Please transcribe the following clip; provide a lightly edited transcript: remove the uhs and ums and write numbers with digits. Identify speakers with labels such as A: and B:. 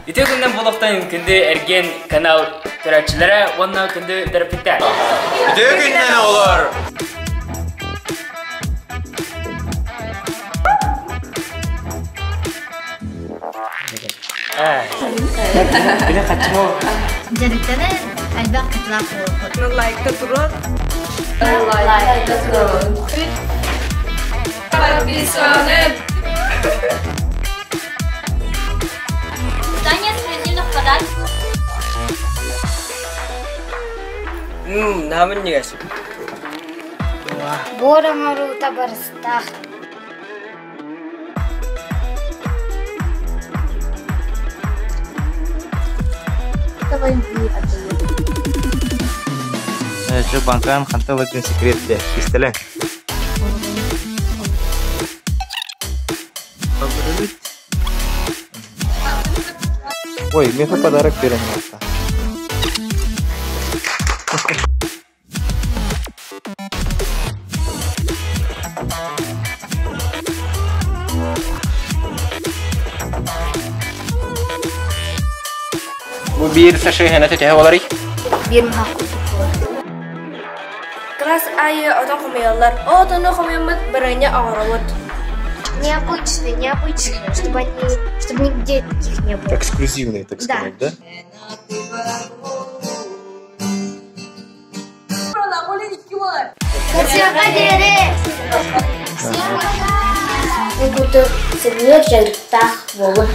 A: Ити күннэн булуохтан күндү эргиэн канал көрөөччүлэрэ уонна күндү төрөппүттэр.
B: Үтүө күннэн оҕолор!
A: Били хаччы
C: Дьарыктаны элбэх кытылаах буолуоххут.
D: Лайкта турар.
E: Лайкта турар.
D: Подписаны.
C: Здание эксклюзивных подарков.
A: Наамын ньыгас.
F: Буор оҥоруута барыстаах.
B: Чө банкаан ханта ыларгын секрет де, кистэлэҥ. Ой, меха подарок берем.
A: Бу биир сашыһына төһө боларый?
F: Биир маһа курдук буолар.
E: Класс аайы отон хомуйаллар. Ол отону хомуйаммыт барыанньа оҥоробут.
F: Необычный, необычный, чтобы они, чтобы нигде таких не было.
B: Эксклюзивный, так сказать, да?
F: Көрсүөххэ диэри! Бу курдук сымыыр дьарыктаах буолун.